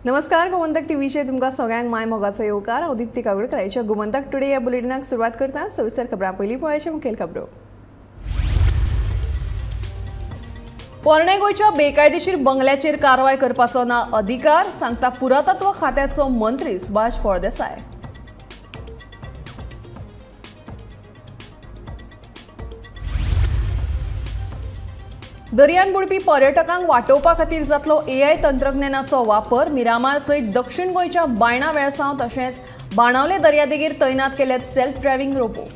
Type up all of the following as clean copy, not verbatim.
नमस्कार, गोमंतक टीव्हीचेर तुमकां सगळ्यांक my मोगाचो येवकार. हांव दीप्ती कावडकर. आयच्या गोमंतक टुडे ह्या बुलेटिनाक सुरवात करता. सविस्तर खबरां पयलीं पळोवया मुखेल खबरो. पोरणे गोंयच्या बेकायदेशीर बंगल्याचेर कारवाय करपाचो ना अधिकार, सांगता पुरातत्व खात्याचो मंत्री सुभाष फळदेसाय. दर्यान बुडपी पर्यटकांक वाटोवपा खातीर जातलो एआय तंत्रज्ञानाचो वापर. मिरामार सयत दक्षिण गोंयच्या बायणा वेळसांव तशेंच बाणावले दर्यादेगेर तैनात केल्यात self driving robot.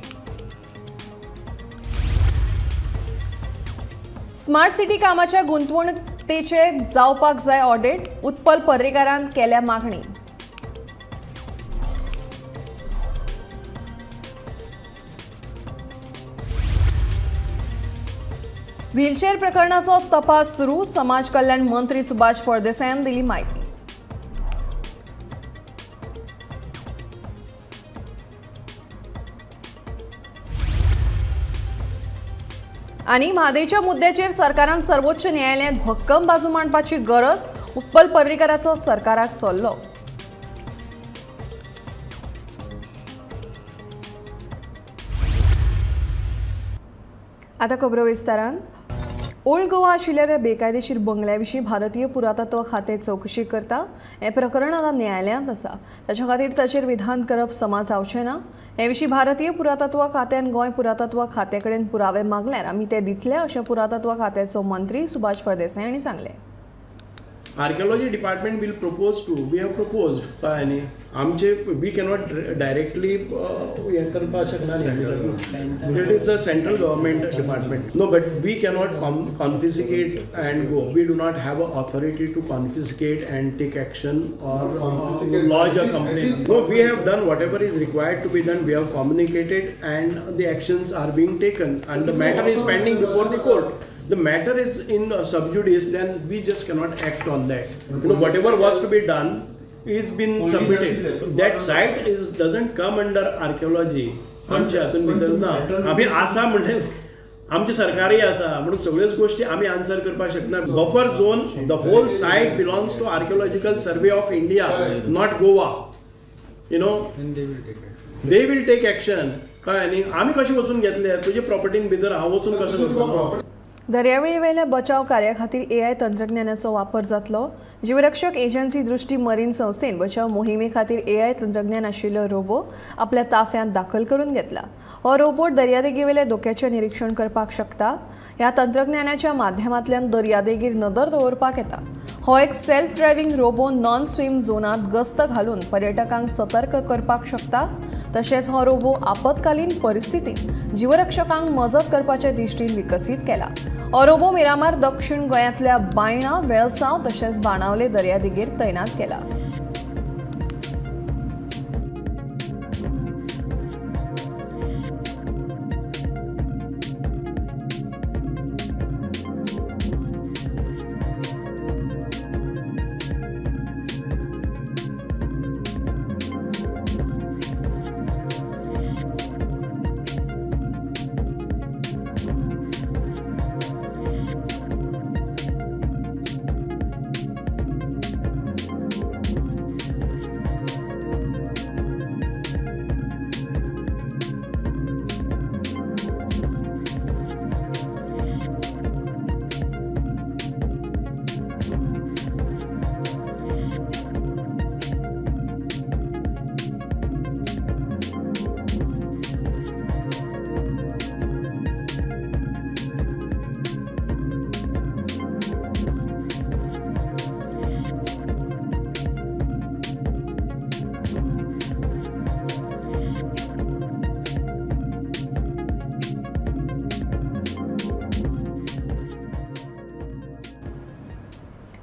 Smart city कामाच्या गुंतवणुकेचे जावपाक जाय ऑडिट, उत्पल पर्रीकारान केल्या मागणी. व्हीलचेअर प्रकरणाचो तपास सुरू, समाज कल्याण मंत्री सुभाष फळदेसायान दिली म्हायती. आनी म्हादयच्या मुद्द्याचेर सरकारान सर्वोच्च न्यायालयांत भक्कम बाजू मांडपाची गरज, उत्पल पर्रीकाराचो सरकाराक सल्लो. आतां खबरो विस्तारान. ओल्ड गोवा आशिल्ल्या त्या बेकायदेशीर बंगल्या विशीं भारतीय पुरातत्व खातें चवकशी करता. हें प्रकरण आतां न्यायालयांत आसा. ताच्या खातीर ताचेर विधान करप समा जावचें ना. हे विशीं भारतीय पुरातत्व खात्यान गोंय पुरातत्व खात्या कडेन पुरावे मागल्यार आमी ते दितले, अशें पुरातत्व खात्याचो मंत्री सुभाष फळदेसाय हांणी सांगलें. Archaeology department will propose to, we have proposed, कळ्ळें न्ही. आमचे we cannot directly हें करपाक शकना न्ही. It is a central government department. No, but we cannot confiscate and go. We do not have a authority to confiscate and take action or lodge a complaint. No, we have done whatever is required to be done. We have communicated and the actions are being taken and the matter is pending before the court. The matter is in sub judice, then we just cannot act on that. You know, whatever was to be done is been submitted. That site is doesn't come under archaeology. आमच्या हातून भितर ना. आमी आसा म्हणलें आमचें सरकारय आसा म्हणून सगळ्योच गोष्टी आमी आन्सर करपाक शकना. Buffer zone, the whole site belongs to Archaeological Survey of India, not Goa. You know, they will take action. कळ्ळें न्ही. आमी कशें वचून घेतले तुजे प्रॉपर्टीन भितर हांव वचून कशें करतलो. दर्यावेळेवेल्या बचाव कार्या खातीर एआय तंत्रज्ञानाचो वापर जातलो. जीवरक्षक एजन्सी दृष्टी मरीन संस्थेन बचाव मोहिमे खातीर एआय तंत्रज्ञान आशिल्लो रोबो आपल्या ताफ्यांत दाखल करून घेतला. हो रोबोट दर्यादेगेवेल्या धोक्याचें निरीक्षण करपाक शकता. ह्या तंत्रज्ञानाच्या माध्यमांतल्यान दर्यादेगेर नदर दवरपाक येता. हो एक self driving robo non swim झोनांत गस्त घालून पर्यटकांक सतर्क करपाक शकता. तशेंच हो रोबो आपत्कालीन परिस्थितींत जीवरक्षकांक मजत करपाच्या दृश्टीन विकसीत केला. हो रोबो मिरामार दक्षिण गोंयांतल्या बायणा, वेळसांव तशेंच बाणावले दर्यादेगेर तैनात केला.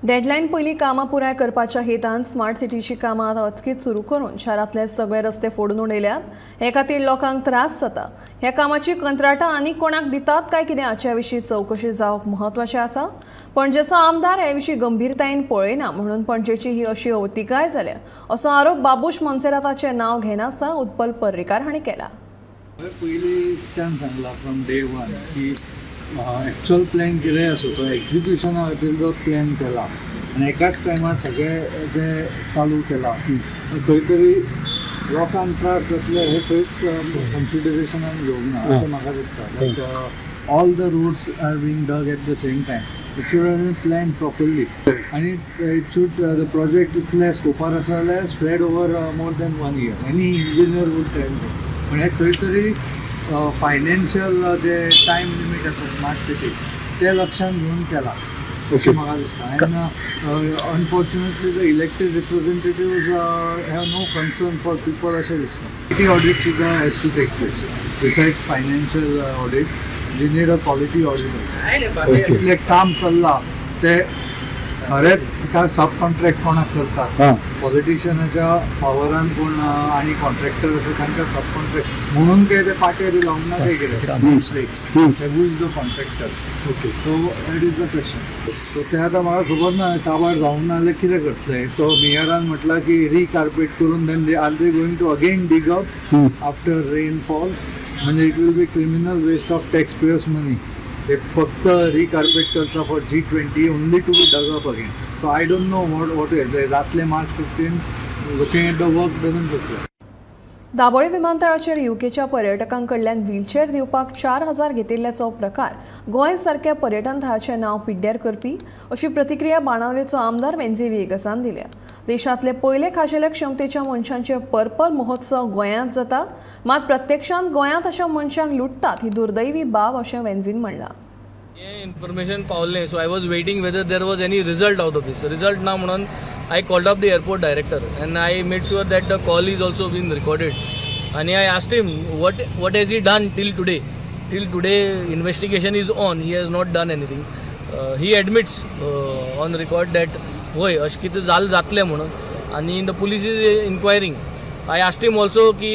डेडलायन पयलीं कामां पुराय करपाच्या हेतान स्मार्ट सिटीची कामां आतां अचकीत सुरू करून शारांतले सगळे रस्ते फोडून उडयल्यात. हे खातीर लोकांक त्रास जाता. ह्या कामाची कंत्राटां आनी कोणाक दितात काय कितें हाच्या विशीं चवकशी जावप म्हत्वाचें आसा. पणजेचो आमदार हे विशीं गंभीरतायेन पळयना म्हणून पणजेची ही अशी अवतिकाय जाल्या, असो आरोप बाबूश मोन्सेराताचें नांव घेनासतना उत्पल पर्रीकार हांणी केला. पयलींच्यान सांगलां फ्रॉम डे वन की एक्चुअल प्लॅन कितें आसा तो एक्झिक्युशना खातीर जो प्लॅन केला आनी एकाच टायमार सगळें जें चालू केलां खंय तरी लोकांक त्रास जातले हे खंयच कन्सिडरेशनान घेवंक ना अशें म्हाका दिसता. Like all the roads are being dug at the same time. It should have been planned properly आनी it should the project इतले स्कोपार आसा जाल्यार spread over more than 1 year. Any engineer would tell me. पण हे खंय तरी financial जे time limit आसा smart city ते लक्षांत घेवन केला अशें म्हाका दिसता. And unfortunately the elected representatives have no concern for people अशें दिसता. सिटी ऑडिट सुद्दां has to take place. Besides financial audit we need a quality audit. इतलें काम चल्लां तें खरेंच सब कॉन्ट्रॅक्ट कोणाक करतात, पॉलिटिशियनाच्या फावरान कोण आनी कॉन्ट्रॅक्टर आसा तांकां सब कॉन्ट्रॅक्ट म्हणून काय ते पाटे बी लावंक ना ते कितें who is the contractor. Okay, so that is the question. So तें आतां म्हाका खबर ना काबार जावंक ना जाल्यार कितें करतले. तो मेयरान म्हटलां की रिकार्पेट करून then they are they going to again dig up after rainfall. म्हणजे it will be criminal waste of tax payers money. ते फक्त रिकार्पेट करता for G20 only to be dug up again. So I don't know what जातलें March 15. Looking at the work doesn't look. Dabolim विमानतळाचेर युकेच्या पर्यटकांकडल्यान wheelchair दिवपाक 4000 घेतिल्ल्याचो प्रकार गोंय सारक्या पर्यटन थळाचें नांव पिड्ड्यार करपी अशी प्रतिक्रिया बाणावलेचो आमदार वेंझी व्हिएगसान दिल्या. देशांतले पयले खाशेल्या क्षमतेच्या मनशांचे पर्पल महोत्सव गोंयांत जाता, मात प्रत्यक्षांत गोंयांत अशा मनशांक लुटतात ही दुर्दैवी बाब अशें वेंझीन म्हणलां. हें इन्फॉर्मेशन पावलें, so I was waiting whether there was any result out of this. Result ना म्हणून I called up the airport director and I made sure that the call is also been recorded. And I asked him what has he done till today. Till today investigation is on. He has not done anything. He admits on record that होय अशें कितें जाल जातलें म्हणून आनी the police is inquiring. I asked him also की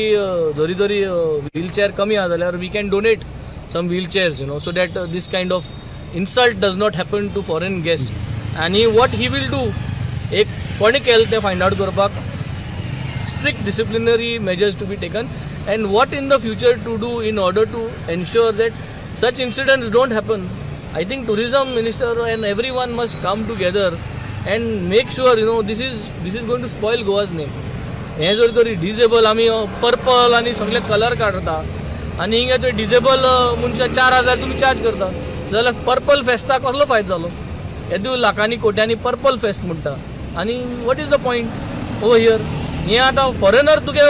जरी जरी व्हीलचेअर कमी आसा जाल्यार we can donate some wheelchairs, you know, so that this kind of insult does not happen to foreign guests. And what he will do, एक कोणी केलें तें फायंड आवट करपाक strict disciplinary measures to be taken and what in the future to do in order to ensure that such incidents don't happen. I think tourism minister and everyone must come together and make sure, you know, this is going to spoil Goa's name. हें जर तरी disable आमी purple आनी सगळे colour काडटा आनी हिंगा जे disable मनशां 4000 तुमी चार्ज करता जाल्यार पर्पल फेस्ताक कसलो फायदो जालो. येदो लाखांनी कोट्यांनी पर्पल फेस्ट म्हणटा आनी what is the point over here. हें आतां फॉरेनर तुगे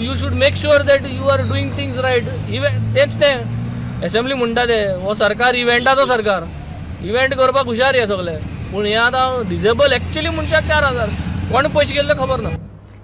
you should make sure that you are doing things right. Event तेंच तें एसेंब्ली म्हणटा ते हो सरकार इव्हेंटाचो सरकार, इव्हेंट करपाक हुशार हे सगळे, पूण हें आतां डिजेबल एक्चुली मनशाक 4000 कोण पयशे गेल्ले खबर ना.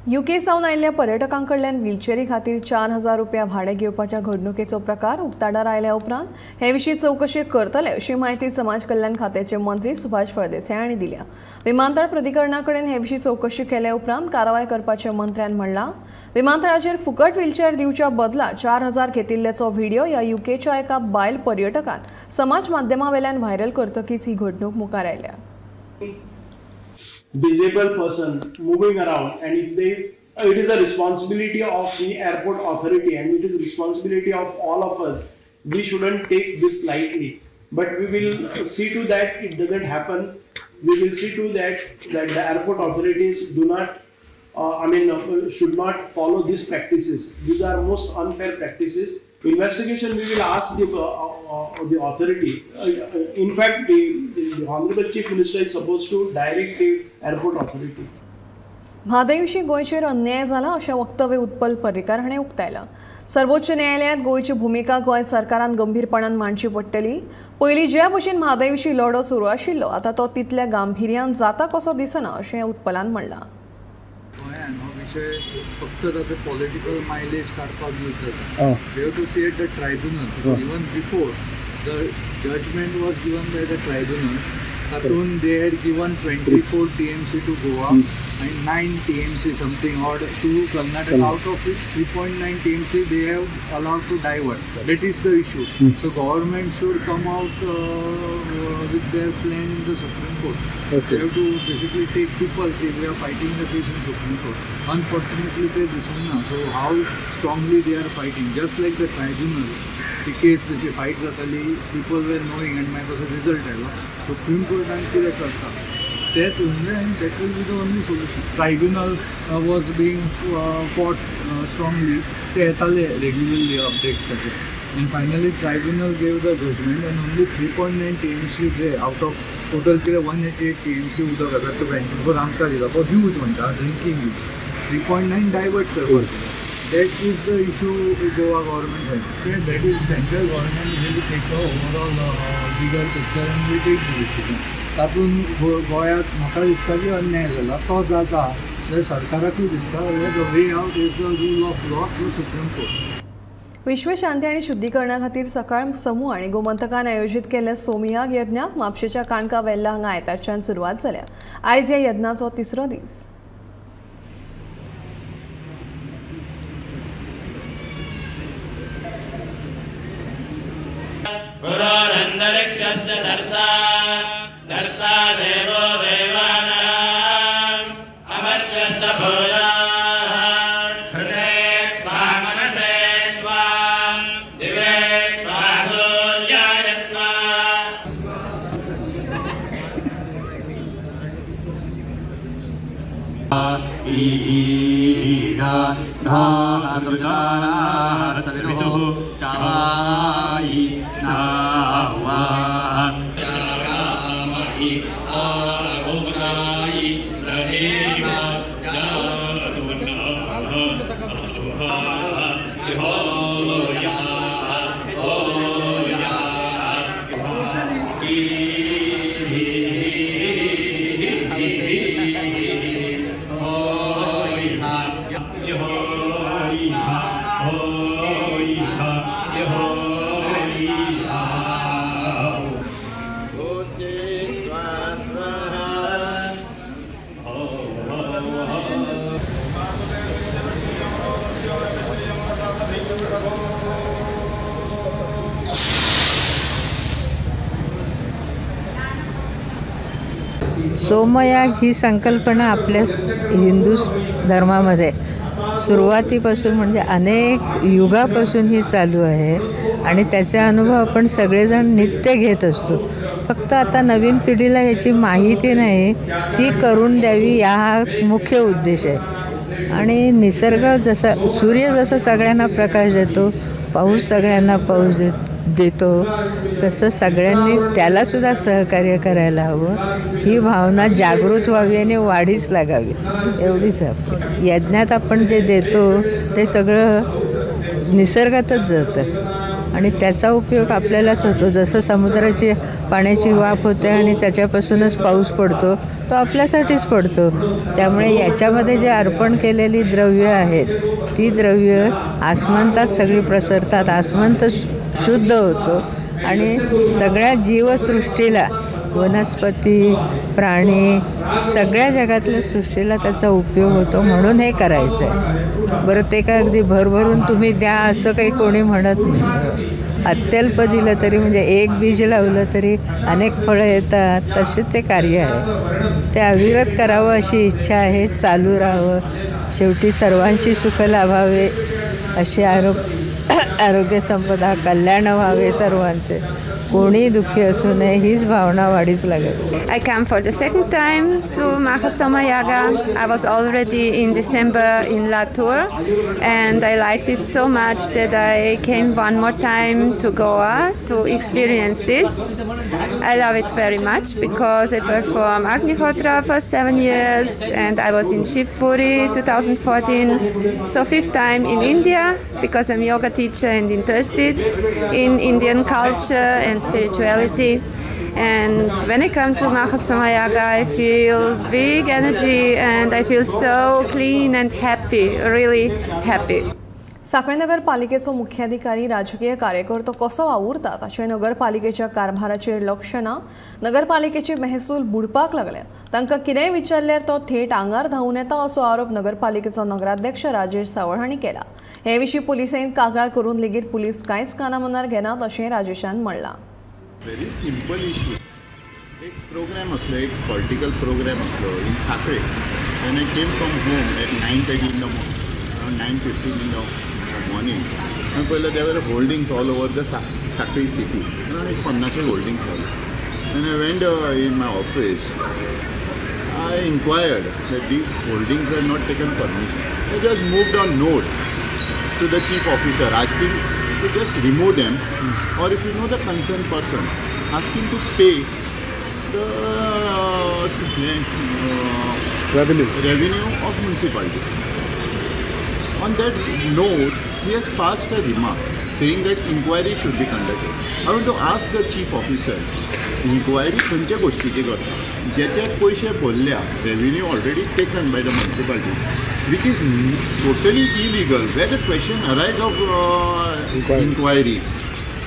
युके सावन आयिल्ल्या पर्यटकांकडल्यान व्हीलचेरी खातीर 4000 रुपया भाडें घेवपाच्या घडणुकेचो प्रकार उक्ताडार आयल्या उपरांत हे विशीं चवकशी करतले अशी म्हायती समाज कल्याण खात्याचे मंत्री सुभाष फळदेसाय हांणी दिल्या. विमानतळ प्राधिकरणा कडेन हे विशीं चवकशी केल्या उपरांत कारवाय करपाचें मंत्र्यान म्हणलां. विमानतळाचेर फुकट व्हीलचेअर दिवच्या बदला 4000 घेतिल्ल्याचो व्हिडिओ ह्या युकेच्या एका बायल पर्यटकान समाज माध्यमावेल्यान व्हायरल करतकीच ही घडणूक मुखार आयल्या. Disabled person moving around, and if they, it is a responsibility of the airport authority and it is responsibility of all of us. We shouldn't take this lightly, but we will see to that it doesn't happen. We will see to that that the airport authorities do not, should not follow these practices. These are most unfair practices. Investigation, we will ask the authority. In fact, the Honorable Chief Minister is supposed to direct the airport authority. म्हादयविशीं गोंयचेर अन्याय जाला अशें वक्तव्य उत्पल पर्रीकार हाणें उक्तायलां. सर्वोच्च न्यायालयांत गोंयची भुमिका गोंय सरकारान गंभीरपणान मांडची पडटली. पयलीं जे भशेन म्हादयविशीं लढो सुरू आशिल्लो आतां तो तितल्या गांभिर्यान जाता कसो दिसना अशें उत्पलान म्हणलां. गोंयान हो विशय फक्त ताचो पॉलिटिकल मायलेज काडपाक यूज जाता. We have to see at the tribunal. Even before the judgment was given by the tribunal, तातूंत they had given 24 TMC to Goa and 9 TMC something odd to Karnataka, out of which 3.9 TMC they have allowed to divert. That is the issue. So government should come out with their plan in the Supreme Court. They have to basically take people, say we are fighting the case in Supreme Court. Unfortunately ते दिसूंक ना. So how strongly they are fighting, just like the tribunal ती केस जशी fight जाताली, people were knowing आनी मागीर तसो result आयलो. सुप्रीम कोर्टान कितें करता तेच उरले आनी that will be the only solution. Tribunal was being fought strongly, ते येताले रेग्युलरली अपडेट्स ताचे. And finally tribunal gave the judgment and only 3.9 TMC J out of total कितें 188 TMC उदक आसा तो 24 आमकां दिला फॉर यूज म्हणटा, ड्रिंकींग यूज. 3.9 डायवर्ट करपाक. That is the issue Goa government has. That is central government will take a overall bigger picture and will take the decision. तातूंत गोंयांत म्हाका दिसता की अन्याय जाला, तो जाता जाल्यार सरकाराकूय दिसता the way out is the rule of law through Supreme Court. विश्वशांती आणि शुद्धीकरणा खातीर सकाळ समूह आणि गोमंतकान आयोजित केल्ल्या सोमयाग यज्ञाक म्हापशेच्या काणका वेल्ला हांगा आयतारच्यान सुरवात जाल्या. आयज ह्या यज्ञाचो तिसरो दीस. सोमयाग ही संकल्पना आपल्या हिंदू धर्मामध्ये सुरुवातीपासून म्हणजे अनेक युगापासून ही चालू आहे आणि त्याचा अनुभव आपण सगळेजण नित्य घेत असतो. फक्त आता नवीन पिढीला ह्याची माहिती नाही, ती करून द्यावी या हा मुख्य उद्देश आहे. आणि निसर्ग जसा सूर्य जसा सगळ्यांना प्रकाश देतो, पाऊस सगळ्यांना पाऊस देतो, तसं सगळ्यांनी त्यालासुद्धा सहकार्य करायला हवं. ही भावना जागृत व्हावी आणि वाढीस लागावी एवढीच आपली. यज्ञात आपण जे देतो ते सगळं निसर्गातच जातं आणि त्याचा उपयोग आपल्यालाच होतो. जसं समुद्राची पाण्याची वाफ होते आणि त्याच्यापासूनच पाऊस पडतो, तो आपल्यासाठीच पडतो. त्यामुळे याच्यामध्ये जे अर्पण केलेली द्रव्य आहेत ती द्रव्य आसमंतात सगळी प्रसरतात, आसमंत शुद्ध होतो आणि सगळ्या जीवसृष्टीला, वनस्पती, प्राणी, सगळ्या जगातल्या सृष्टीला त्याचा उपयोग होतो. म्हणून हे करायचं आहे. बरं, ते काय अगदी भरभरून तुम्ही द्या असं काही कोणी म्हणत नाही. अत्यल्प दिलं तरी, म्हणजे एक बीज लावलं तरी अनेक फळं येतात, तसे ते कार्य आहे. ते अविरत करावं अशी इच्छा आहे, चालू राहावं, शेवटी सर्वांशी सुख लाभावे अशी आरोग्य संपदा, कल्याण व्हावे सर्वांचे, कोणी दुःखी असू नये हीच भावना वाढीस लागेल. I come for the second time to Mahasomayaga. I was already in December in Latur and I liked it so much that I came one more time to Goa to experience this. I love it very much because I perform Agnihotra for 7 years and I was in Shivpuri 2014. So fifth time in India because I'm yoga teacher and interested in Indian culture and spirituality. And when I come to Mahasomayaga, I feel big energy and I feel so clean and happy, really happy. Sanquelim नगरपालिकेचो मुख्याधिकारी राजकीय कार्यकर्तो कसो वावुरता ताचें नगरपालिकेच्या कारभाराचेर लक्ष ना. नगरपालिकेचे महसूल बुडपाक लागले. तांकां कितेंय विचारल्यार तो थेट आंगार धांवून येता असो आरोप नगरपालिकेचो नगराध्यक्ष राजेश सावळ हांणी केला. हे विशीं पुलिसेन कागाळ करून लेगीत पुलीस कांयच कानामनार घेनात अशें राजेशान म्हणलां. Very simple issue. एक प्रोग्राम आसलो, एक पॉलिटिकल प्रोग्राम आसलो in Sanquelim. When I came from home at 9:30 in the morning, around 9:15 in the morning, हांवें पळयलें there were holdings all over the Sanquelim city. Around एक 50 होल्डिंग्स जाले. When I went in my office, I inquired that these holdings were not taken permission. They just moved on note to the chief officer asking to just remove them, or if you know the concerned person, ask him to pay the revenue of municipality. On that note, he has passed a remark saying that inquiry should be conducted. I want to ask the chief officer, inquiry खंयच्या गोष्टीची करता ज्याचे पयशे भरल्या, revenue already taken by the municipality, which is totally illegal, where the question arise of inquiry.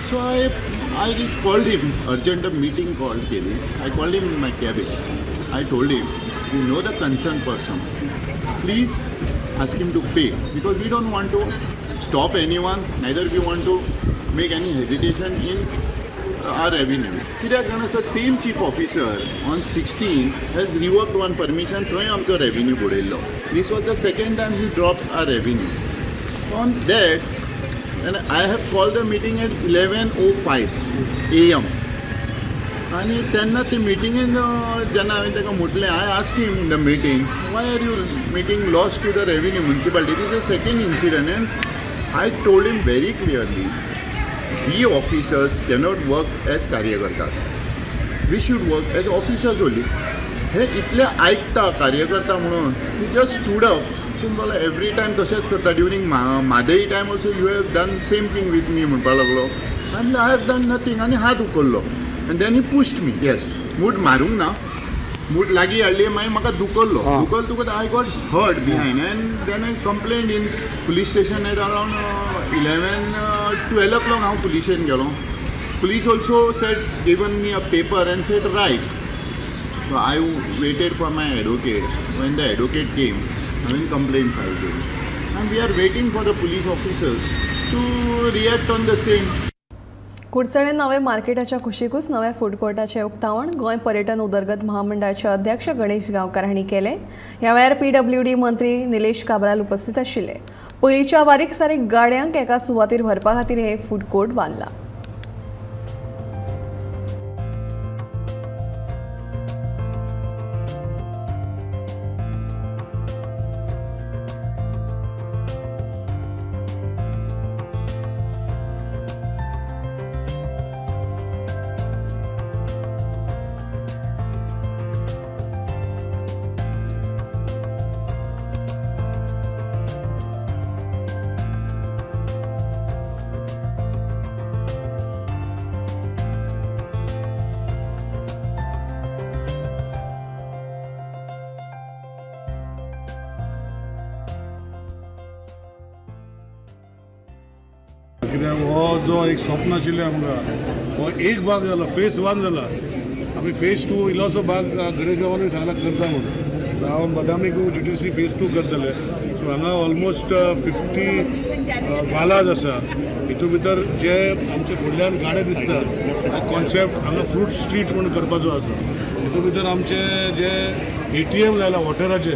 So I called him, urgent meeting call केली. I called him in my cabin. I told him, you know the concerned person, please ask him to pay, because we don't want to stop anyone, neither we want to make any hesitation in our revenue. कित्याक जाणा, the same chief officer on 16 has revoked one permission, थंय आमचो revenue बुडयल्लो. This was the second time he dropped our revenue. On that, and I have called the meeting at 11:05 AM. आनी तेन्ना ते मिटिंगेन जेन्ना हांवें ताका म्हटलें, I asked him in the meeting, why are you making loss to the revenue municipality? This is second incident. And I told him very clearly, we officers cannot work as कार्यकर्तास, we should work as officers only. हे इतले आयकता कार्यकर्ता म्हणून he just stood up. तूं म्हणपाक every time तशेंच करता. During Mhadei time also you have done same thing with me म्हणपाक लागलो. आनी I have done nothing. आनी हात उखल्लो and then he pushed me. Yes, मूठ मारूंक ना, मूठ लागीं हाडली, मागीर म्हाका दुखल्लो. दुखल दुखत I got hurt behind, and then I complain in police station at around 11-12 o'clock. हांव पुलिशेन गेलो. Police also said, given me a paper and said write. So I waited for my advocate. When the advocate came, हांवें complain file केली, and we are waiting for the police officers to react on the same. Kudchade नवे मार्केटाच्या कुशीकूच नव्या food कोर्टाचें उक्तावण गोंय पर्यटन उदरगत महामंडळाचे अध्यक्ष गणेश गांवकार हांणी केलें. ह्या वेळार PWD मंत्री निलेश काब्राल उपस्थित आशिल्ले. पयलींच्या बारीक सारीक गाड्यांक एका सुवातेर व्हरपा खातीर हे फूड कोर्ट बांदला. कित्याक हो जो एक स्वप्न आशिल्लें आमकां, हो एक भाग जाला, फेज 1 जाला. आमी फेज 2 इल्लोसो भाग गणेश बाबानूय सांगला करता म्हणून. हांव बदामीक GTC phase 2 करतले. सो हांगा ऑलमोस्ट 50 वालाज आसा. हितून भितर जे आमचे फुडल्यान गाडे दिसता हो कॉन्सेप्ट हांगा फ्रूट स्ट्रीट म्हणून करपाचो आसा. हितून भितर आमचे जे ATM लायला वॉटराचे,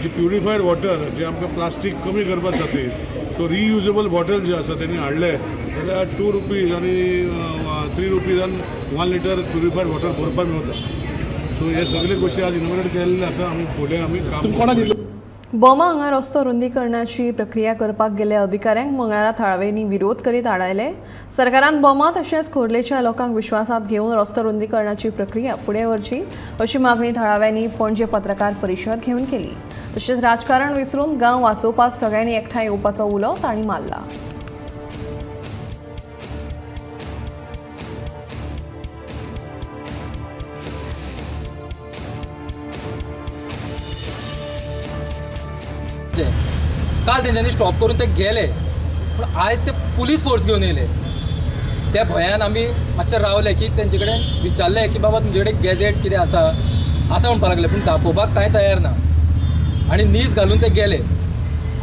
जे प्युरिफायड वॉटर जे आमकां प्लास्टीक कमी करपा खातीर, सो रियुजेबल बॉटल जे आसा तेणी हाडले जाल्यार 2 रुपीज आनी 3 रुपीजान 1 लिटर प्युरिफायड वॉटर भरपाक मेळटा. सो हे सगळे गोश्टी आज इनोग्रेट केल्ले आसा. आमी फुडें आमी काम कोणा दिलें. बोमा हांगा रस्तो रुंदीकरणाची प्रक्रिया करपाक गेल्ल्या अधिकाऱ्यांक मंगळारा थळाव्यांनी विरोध करीत आडायले. सरकारान बोमा तशेंच खोर्लेच्या लोकांक विश्वासांत घेवन रस्तो रुंदीकरणाची प्रक्रिया फुडें व्हरची अशी मागणी थळाव्यांनी पणजे पत्रकार परिशद घेवन केली. तशेंच राजकारण विसरून गांव वाचोवपाक सगळ्यांनी एकठांय येवपाचो उलो तांणी मारला. काल तेंच्यांनी स्टॉप करून ते गेले, पूण आयज ते पुलीस फोर्स घेवन येयले. त्या भंयान आमी मातशे रावले की तेंचे कडेन विचारलें की बाबा तुमचे कडेन गॅझेट कितें आसा आसा म्हणपाक लागले, पूण दाखोवपाक कांय तयार ना आनी नीज घालून ते गेले.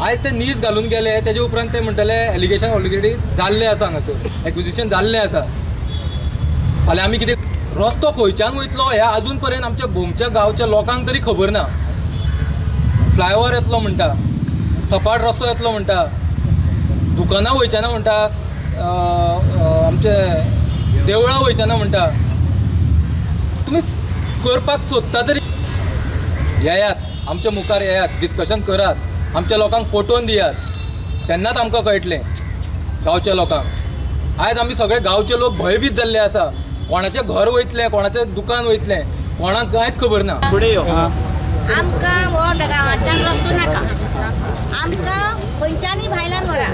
आयज ते नीज घालून गेले तेजे उपरांत ते म्हणटले एलिगेशन ऑलरेडी जाल्लें आसा, हांगासर एक्विजिशन जाल्लें आसा. फाल्यां आमी कितें रस्तो खंयच्यान वयतलो हें आजून पर्यंत आमच्या भोमच्या गांवच्या लोकांक तरी खबर ना. फ्लायओवर येतलो म्हणटा, सपाट रस्तो येतलो म्हणटा, दुकानां वयचें ना म्हणटा, आमचे देवळां वयचें ना म्हणटा. तुमी करपाक सोदता तरी येयात, आमच्या मुखार येयात, डिस्कशन करात, आमच्या लोकांक पटोवन दियात, तेन्नाच आमकां कळटलें गांवच्या लोकांक। आयज आमी सगळे गांवचे लोक भंयभीत जाल्ले आसा, कोणाचें घर वयतलें, कोणाचें दुकान वयतलें, कोणाक कांयच खबर ना। फुडें यो, आमकां हो गांवांतल्यान रस्तो नाका, आमकां खंयच्यानूय भायल्यान व्हरा,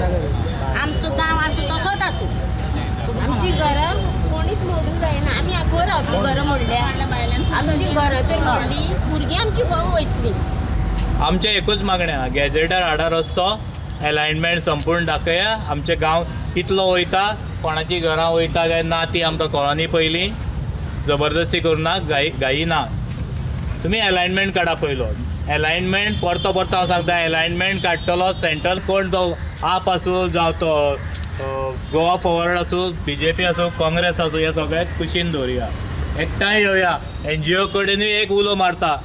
आमचो गांव आसूं तसोच आसूं। आमची घरां कोणीच मोडूंक जायना, आमी खंय रावतली घरां मोडल्या, आमची घरां तर मोडली, भुरगीं आमची खंय वयतली। आमचें एकूच मागणें आहा, गॅजेटार हाडा रस्तो, एलायनमेंट संपूर्ण दाखया, आमचे गांव कितलो वयता, कोणाची घरां वयता काय ना ती आमकां कळनी, पयलीं जबरदस्ती करुना, घाई ना, तुमी एलायनमेंट काडा पयलो, एलायनमेंट परतो परतो हांव सांगता, एलायनमेंट काडटलो सेंट्रल कोण तो आप आसूं जावं तो गोवा फॉरवर्ड आसूं, बीजेपी आसूं, काँग्रेस आसूं, हे सगळ्याक कुशीन दवरुया, एकठांय येवया, एनजीओ कडेनूय एक उलो मारता,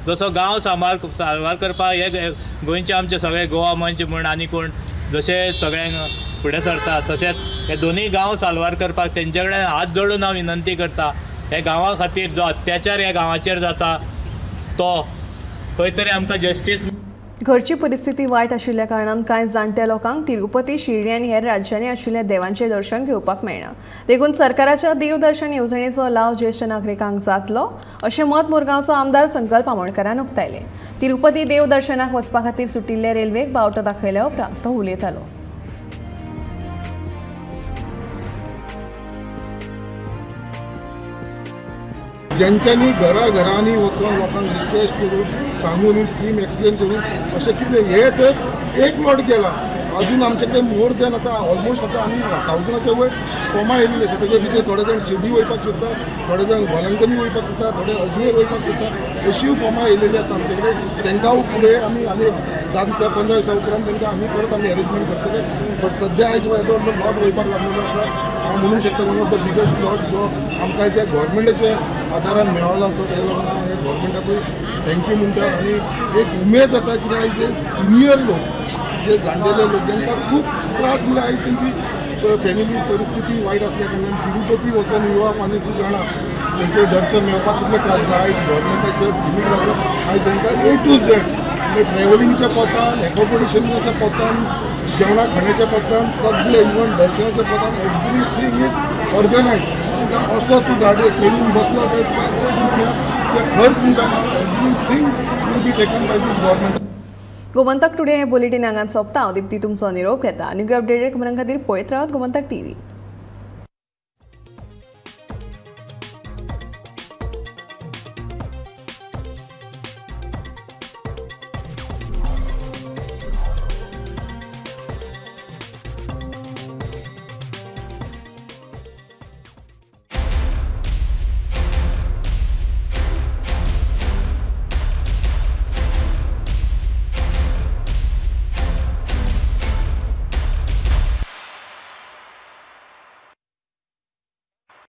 जसो गांव सांबार करपाक हे गोंयचे आमचे सगळे गोवा मंच म्हूण आनी कोण जशे सगळ्यांक फुडें सरता, तशेंच हे दोनूय गांव साल्वार करपाक तेंचे कडेन हात जोडून हांव विनंती करता। हे गांवा खातीर जो अत्याचार ह्या गांवाचेर जाता तो खंय तरी आमकां जस्टीस। घरची परिस्थिती वायट आशिल्ल्या कारणान कांय जाणट्या लोकांक तिरुपती, शिर्डी आनी हेर राज्यांनी आशिल्ल्या देवांचें दर्शन घेवपाक मेळना, देखून सरकाराच्या देवदर्शन येवजणेचो लाव ज्येश्ठ नागरिकांक जातलो अशें मत मुरगांवचो आमदार संकल्प आमोणकरान उक्तायलें। तिरुपती देवदर्शनाक वचपा खातीर सुटिल्ले रेल्वेक बावटो दाखयल्या उपरांत तो उलयतालो। ज्यांच्यानी घराघरांनी वचून लोकांक रिक्वेस्ट करून सांगून स्कीम एक्सप्लेन करून अशें कितें हे तर एक प्लॉट केला, अजून आमचे कडेन मोर दॅन आतां ऑलमोस्ट आतां आमी 1000 वयर फॉर्मां येयल्ली आसा, तेजे भितर थोडे जाण शिर्डी वयपाक सोदता, थोडे जाण वलंकनी वयपाक सोदता, थोडे अजमेर वयपाक सोदता, अशीय फॉर्मां येयलेली आसा आमचे कडेन। तांकां फुडें आमी आनी 10 दिसा 15 दिसा उपरांत तांकां आमी परत आमी अरेंजमेंट करतले। बट सद्या आयज हो प्लॉट वयपाक लागलेलो आसा, हांव म्हणूंक शकता one of the biggest plot जो आमकां जे गव्हर्मेंटाच्या आदारान मेळ्ळो आसा, तेका लागून हांव गव्हर्मेंटाकूय thank you म्हणटा। आनी एक उमेद जाता कित्याक आयज जे सिनियर लोक, जे जाणटेले लोक जांकां खूब त्रास म्हणल्यार आयज तेंची फॅमिली परिस्थिती वायट आसल्या कारणान तिरुपती वचून येवप आनी तूं जाणा तेंचें दर्शन मेळपाक कितले त्रास जाता। आयज गव्हर्मेंटाच्या स्किमीक लागून आयज तांकां ए टू झेड म्हणजे ट्रॅव्हलिंगच्या पोतान, एकोमोडेशनाच्या पोतान, जेवणा खाण्याच्या पोतान, सगळे इवन दर्शनाच्या पोतान एवरीथींग is organise. तांकां असो तूं गाडी ट्रेनीन बसलो काय तुका एक रुपया खर्च म्हणटा everything will be taken by this government. Gomantak today हे बुलेटीन हांगात सोंपता। हांव दीप्ती तुमचो निरोप घेता। आनीक अपडेटेड खबरां खातीर पळयत रावात गोमंतक टीव्ही।